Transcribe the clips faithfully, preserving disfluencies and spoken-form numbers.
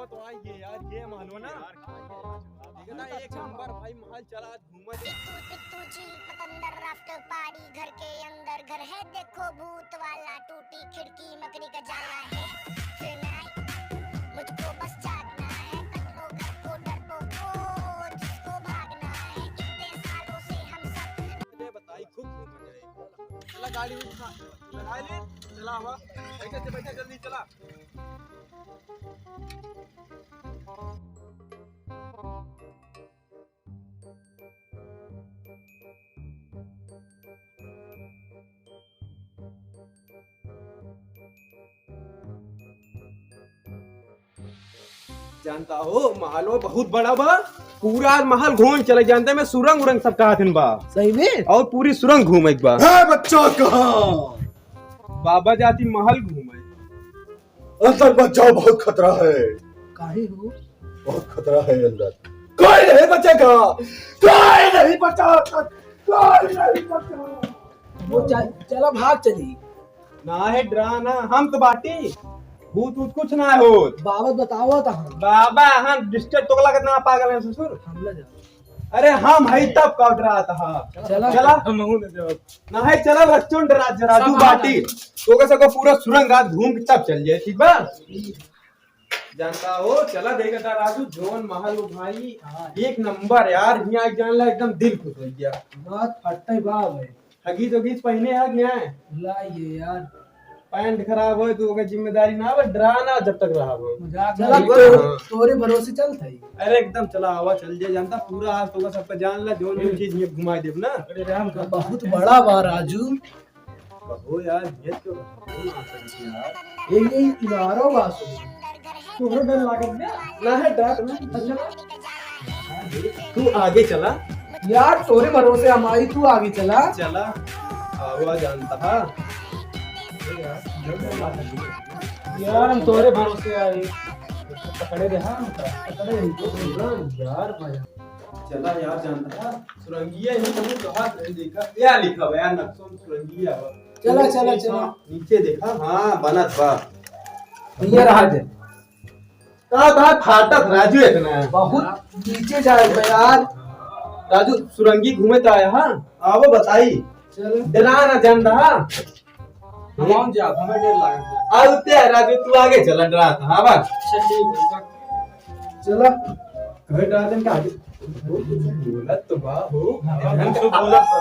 तो आई ये यार, ये महलो ना। देखा था, एक नंबर भाई महल। चला आज घूमा दे। पित्तू, पित्तू जी, पतंदर राफ्ट पाड़ी घर के अंदर घर है, देखो भूत वाला, टूटी खिड़की, मकड़ी का जाला है। फिर ना मुझको बस जागना है, तक लो घर को डरपोको, जिसको भागना है, इतने सालों से हम सब। अरे बताई, खूब घूमा जाए। चला गाड़ी उठा, लगा ले, चला हुआ, बैठे से बैठे जल्दी चला। जानता हो, महलो बहुत बड़ा बा। पूरा महल घूम चले, जानते में सुरंग उरंग सब कहा थिन बा। सही में? और पूरी सुरंग घूमे एक बार। है बच्चा कहाँ? बाबा जाती महल घूमे। अंदर मत जाओ, बहुत खतरा है। काहे हो? बहुत खतरा है अंदर। कोई नहीं बचेगा, कोई नहीं बचा, कोई नहीं बचा। वो चल, चला भाग चली। ना है डरा ना, हम तो बाटी। भूत वूत कुछ ना होत। बाबा बतावा था हम। बाबा हम डिस्टर्ब तो लगा कितना पागल है ससुर। हम ना जाओ। अरे हम है तब का डरा था। चला। चला। हम हूं ना जाओ। ना है चला रस्टोरेंट राज राजू सब बाटी। तो का सको पूरा सुरंग रात घूम के तब चल जाए, ठीक बा? जानता हो, चला देखा था राजू, जौन महल हो भाई, हाँ। एक नंबर यार, हियाँ जान ला एकदम दिल खुश हो गया। बात फट्टे बा भाई। हगीज वगीज पहिने है कि नहीं? ला ये यार। पैंट खराब हो तो ओकर जिम्मेदारी ना हो, डरा ना जब तक रहा हो। मजाक चला नहीं। तो, हाँ। तोरे भरोसे चल थाई। अरे एकदम चला हवा चल जाए, जानता पूरा आज तो सबका जान ला, जौन जौन चीज ये घुमा देब ना। अरे राम का बहुत बड़ा बा राजू। कहो यार, ये तो हो ना सकती यार। ये, ये इनारो बा सुन। तोहरो डर लागत बे? ना है डर ना। अच्छा। तू आगे चला। यार, तोरे भरोसे हमारी, तू आगे चला। चला। आवा जानता हा। यार, हम तोरे भरोसे आए। पकड़े दे, हाँ, पकड़े दे। यार, भाई। चला यार, जानता हा। सुरंगिया ही तो बहुत हाथ रहे देखा। क्या लिखा बा यार, नक्शा में सुरंगिया बा। चला, चला, चला। नीचे देखा, हाँ, बनत बा। ये रहा दे। का बा फाटत राजू इतना? बहुत नीचे जाए बा यार। राजू सुरंगी घूमे तो आया, हाँ? आवो बताई। चलो। डरा ना जान रहा। हम जा, हमें डर लागत बा। आ, उत्ते है राजू, तू आगे चला, डरा था, हाँ बा? अच्छा, ठीक है। चला। कहे डरा देन का आगे? वो कुछ बोलत तो बा हो। हाँ, एहन कुछ के बोलत बा।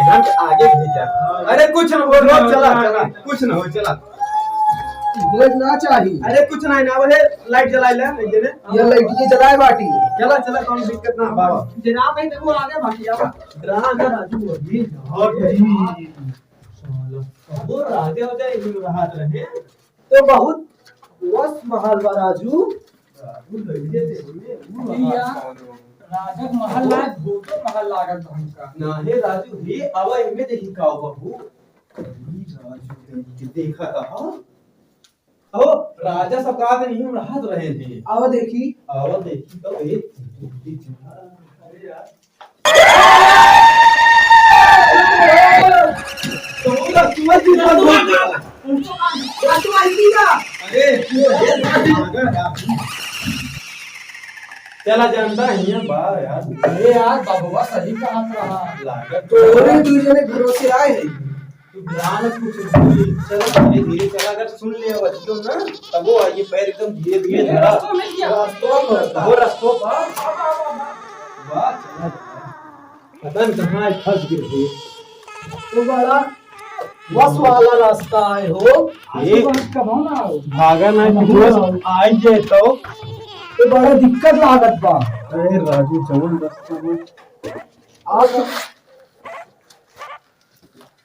एहन के आगे भेजा। हाँ। अरे कुछ ना हो, रो, चला, चला। कुछ ना हो, चला। बोलत ना चाही। अरे कुछ ना, ना, वो है, लाइट जलाई ले, एक जने। ये लाइट ये जलाए बाटी। चला, चला, कौन दिक्कत ना बा। जनाब, नहीं तो वो आगे बाकी, आवा। डरा ना राजू, अभी। और भाई। साला, वो राजा हो जाए, इन रहा रहे। तो बहुत वस महल बा राजू। राजू लइके दे, वो भैया, रहा। राजक महल ना, भूतो महल लागत बा हमका। ना हे राजू, हे आवा इनमें देखी का हो बाबू। अरे राजू, देख के देखा था, हाँ? अहो, राजा सब का दिन यूं रहत रहे थे। आवा देखी। आवा देखी तो एक अरे यार। तो पूरा सुअर की तरह बोल दिया। अरे, तू ये चला जानता है, ये बा यार। अरे यार, बबुआ सही कहा था। लागत तोरे दू जने भरोसे आए हैं। तू ध्यान से कुछ बोली, चला धीरे धीरे चला, अगर सुन ले बच्चों ना, तब वो ये पैर एकदम धीरे धीरे धरा। रास्ता में क्या? रास्ता में। वो रास्ता पर। वाह, चला, चला। पता नहीं कहाँ फंस गए थे। तो बड़ा वस वाला रास्ता है हो। ये आज के बाद कबो ना आओ। भागा ना कि कबो ना दोस्त आओ। आई जाए तो। तो बड़ा दिक्कत लागत बा। अरे राजू, जवन रास्ता हो। आज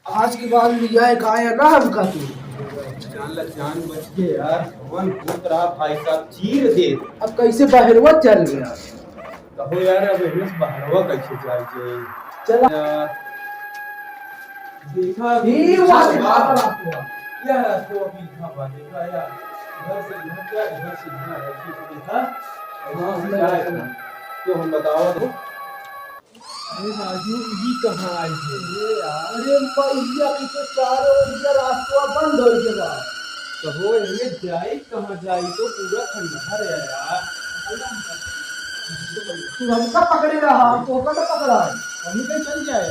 आज के बाद लिया है गाय ना हमका तू। जान ला जान बच के यार, कौन भूत रहा भाई साहब, चीर दे। अब कैसे बहरवा चल गया? कहो यार, अब इनमें से बहरवा कैसे जाए जे? चला। यार, देखा अभी ये वाला देखा। रास्ता। यार, रास्ता अभी देखा बा, देखा यार। घर से घर क्या, घर से घर, ऐसे तो देखा। और हाँ, वहाँ से हाँ, जाए हाँ। तो हम बताओ तो। अरे राजू, ई कहाँ आई है? अरे यार, अरे भैया, ई तो चारों ओर रास्ता बंद हो गया बा। कहो, एमे जाई कहाँ जाई, तो पूरा खंडहर है यार। तू हमका पकड़े रहा, हम तोहका ना पकड़ा। हम कहीं चल जाए।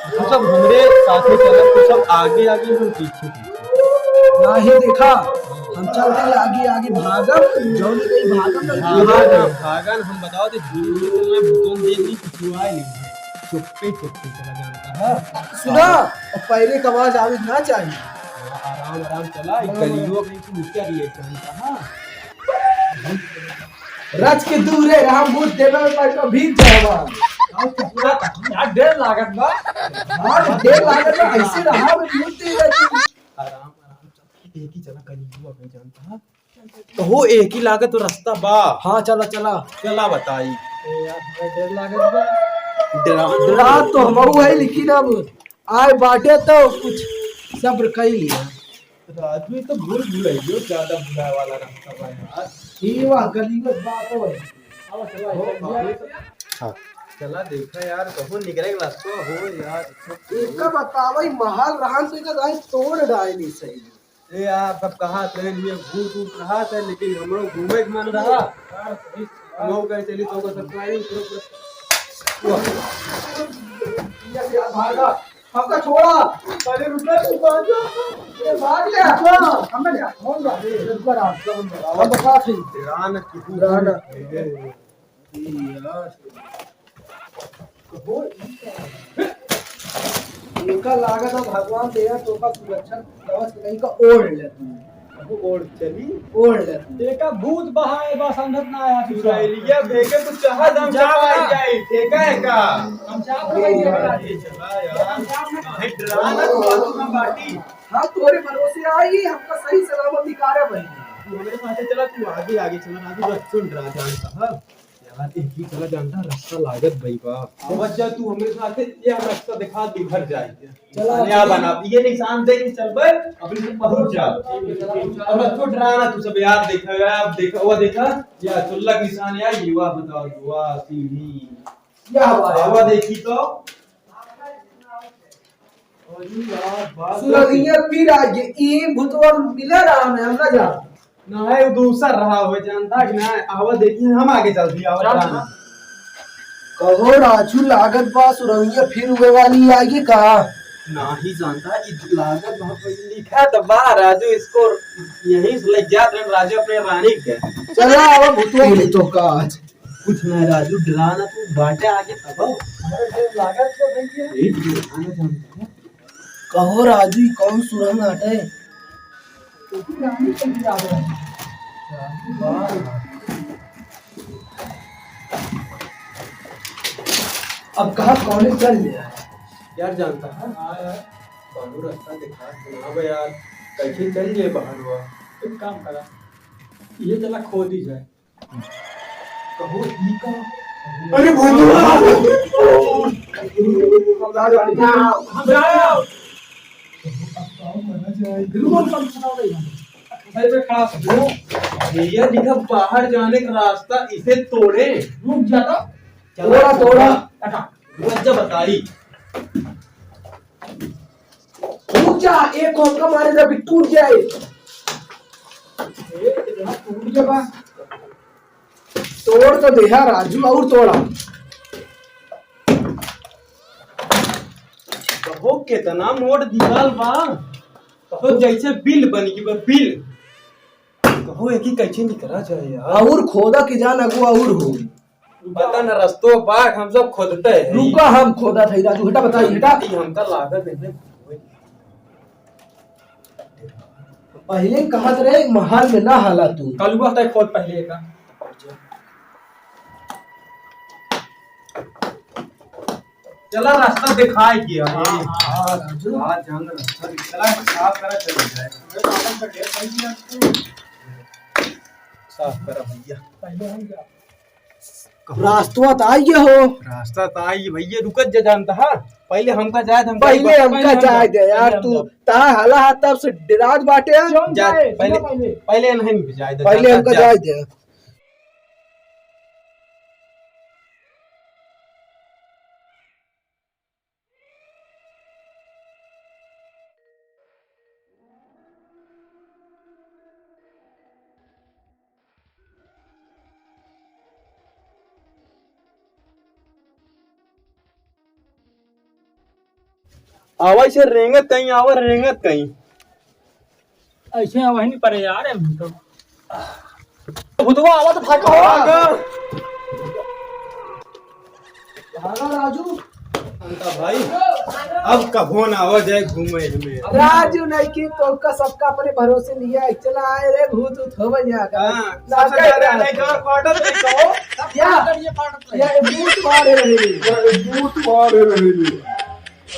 हम सब हमरे साथे चलत, तू सब आगे आगे, हम पीछे पीछे। नाही देखा, हम चल रहे आगे आगे भागब, जौन कहीं भागब ना, भागन, भागब। भागन, हम बताओ तो धीरे धीरे चलना, भूतों देख नहीं, कुछ हुआ ही नहीं है। चुप्पे चुप्पे चला जानता है। सुना, और पैरे का आवाज आवे ना चाहिए। हाँ, आराम आराम चला, एक गलियों में कुछ ऊंचा भी है जानता है। रच के दूर है, हम भूत देवे में पैर का भीग जाएगा। और तो पूरा यार डर लागत बा। हाँ, डर लागत बा, ऐसे रहा में भूत देवे। आराम आराम चला, एक ही चला गलियों में जानता है। कहो, एक ही लागत तो रास्ता बा। हाँ, चला, चला। चला बताई। ए यार, हमरा डर लागत बा। डरा, डरा तो हमहू है, लेकिन अब आए बाटे तो कुछ सब्र कर लिया। राजू, ये तो भूल भुलैयो ज्यादा भुलाए वाला रास्ता बा यार। ये वाह, गली में बात हो। अब चला, हो, चला। हाँ। चला देखा यार, कहो निकले के रास्ता हो यार। इनका बतावा, ई महल रहन तो इनका दाई तोड़ डाली सही। ए यार, सब कहा थे लिए भूत ऊत रहा था, लेकिन हमरो घूमे के मन रहा। हम कहे चली तो को सब ट्राई करो। ये यार भागा, हमका छोड़ा। अरे रुक रे, तू भाग जा। ये भाग ले। हम जा, हम जा। ए, रुक रहा, हम बता थे। रान की रान। ए, यार। इनका लागत है भगवान दे यार, तोका सुरक्षा कवच कहीं का ओढ़ ले तू। अब ओढ़ चली। ओढ़ ले तू। एका भूत बहाए बा, समझत ना आया तू। चुड़ैलिया देखे तू चाहा दम हम चाप चापा ना। जाई, ठेका है का? हम चाप ना भाई, ठेका। अरे चला यार। हम चाप ना। काहे डराना तू बातू हम बाटी। हम तोरे भरोसे आई, हमका सही सलामत निकारा भाई। तू हमरे साथे चला, तू आगे आगे चला, राजू बस सुन रहा जानता है। यार, एक ही चला जानता, रास्ता लागत भाई बा। आवत जा तू हमरे साथे, ये रास्ता दिखा दे, घर जाए। चला, निशान या चला। बना, ये निशान दे के चल बे, अभी तू पहुंच जा। अब मत तो डराना तू सब, यार देखा, यार देखा, वो देखा, या चुल्लक निशान, यार, ये वाह बताओ, वाह सीढ़ी। क्या बात है? वो देखी तो। अरे यार, बात सुरंगिया फिर आ गए, ई भूतवा मिला रहा है, हम ना जा। ना है, वो दूसर रहा हो, जानता कि ना, आवा देखिए, हम आगे चल दिया, आवा चल। जाना। कहो राजू, लागत बा सुरंगिया फिर उहे वाली आगे का? नाही जानता, ई लागत बा, लिखा तो बा राजू, इसको यहीं से ले जात रहे राजू अपने रानी के। चला, आवा भूतवा मिले तो का आज। कुछ ना राजू, डरा ना तू, बाटे आगे तब। अरे, ये लागत तो नहीं है। ए, तू डरा ना जानता है। कहो राजू, ई कौन सुरंग हटे? अब कहाँ कौन चल गया? यार जानता है? हाँ यार। कौनो रास्ता दिखा, सुनावे यार, कैसे चल जाए बाहर हुआ? एक काम करा, ये चला खोदी जाए। कहो, ई का? अरे, भूतवा! हम जाओ, हम जाओ। रुको, रुको, रुको, रुको। भाई, मैं खड़ा हूँ। वो भैया दिखा, बाहर जाने का रास्ता इसे तोड़े। रुक जा तो। चला, तोड़ा, तोड़ा। हटा। रुक जा, बताई। रुक जा, एक हमका मारे दे, अभी टूट जाए। ए, इतना टूट गया बा। तोड़ तो देहा राजू, और तोड़ा। कहो, कितना मोट दीवाल बा। कहो, जैसे बिल बन गई बा, बिल। कहो, एक ही कैसे निकला जाए यार। और खोदा के जान अगुआ और हो। पता न रस्तो बाग हम सब खोदते हैं। रुका, हम खोदा थे राजू, हटा बताई, हटा। ई हमका लागत है। पहले कहत रहे महल में ना हाला तू। कलुआ तय खोद पहले का। चला रास्ता दिखाई दिया। हाँ, हाँ, राजू। हाँ, जान रास्ता चला साफ करा चल जाए। साफ करा भैया। पहले हम जा। रास्ता तो आइए हो। रास्ता तो आइए भैया, रुकत जा जानता है। पहले हमका जाए, हम पहले जाए, हमका पहले हम जाए जाए। दे यार, पहले हम तू जाए। ता हला हाथ तब से डरात बाटे। क्यों जा, जाए? पहले, सुनो पहले। पहले नहीं जाए दे, पहले जा, हमका जा। जाए दे। आवा इसे रेंगत कहीं, आवा रेंगत कहीं। ऐसे वही नहीं पड़े यार, हम तो। भूतवा आवा तो भागो। भागा। भागा राजू। अंता भाई, अब कभो ना आवा जाए घूमे हमें। राजू नहीं कि तो का सबका अपने भरोसे लिया है। चला आए रे भूत उत हो बन जाएगा। हाँ, ना सबसे कहे डरे यार। नहीं तो और क्वार्टर नहीं तो। क्या? ये भूत मारे रहे। ये भूत मारे रहे।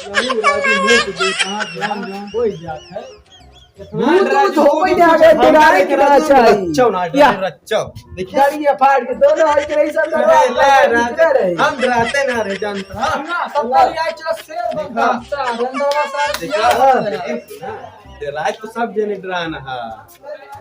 नहीं, राजू, भूत देखा, जान, जान, कोई जात है। भूत, भूत हो कोई नहीं, आगे डराए के ना चाहिए। रच्चो ना, या। डरे रच्चो। देखिए। गाड़ियाँ फाड़ के दोनों हाथ के रही सब अरे, डरा ले, रहे, राजू, डरा रहे। हम डराते ना रहे, जानता। हाँ। ना, सब गाड़ी आए, चलो, शेर बनता, देखा। अच्छा, रंधावा साहब देखा। दिया। हाँ। डराए तो सब जने डराना है।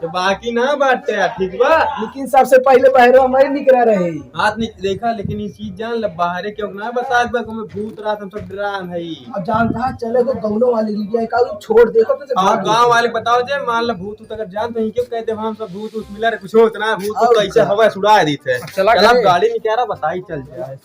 तो बाकी ना बाटे, ठीक बा? लेकिन सबसे पहले बहरो हमारे निकला रहे। हाथ निक-, देखा, लेकिन ये चीज जान ले, बाहरे क्यों ना बता दे, हमें भूत रात हम सब डरान है। अब जानता है, चले तो गाँव वाले लिया का छोड़ दे, तो हाँ, गाँव वाले बताओ जे, मान ला भूत उत अगर जान तो इनके कह दे, हम सब भूत उत मिला रे, कुछ होत ना, भूत तो और ऐसे क्या? हवा सुड़ा दी थे। अब चला चल, अब घरे। गाड़ी निकाला, बताई चल जाए।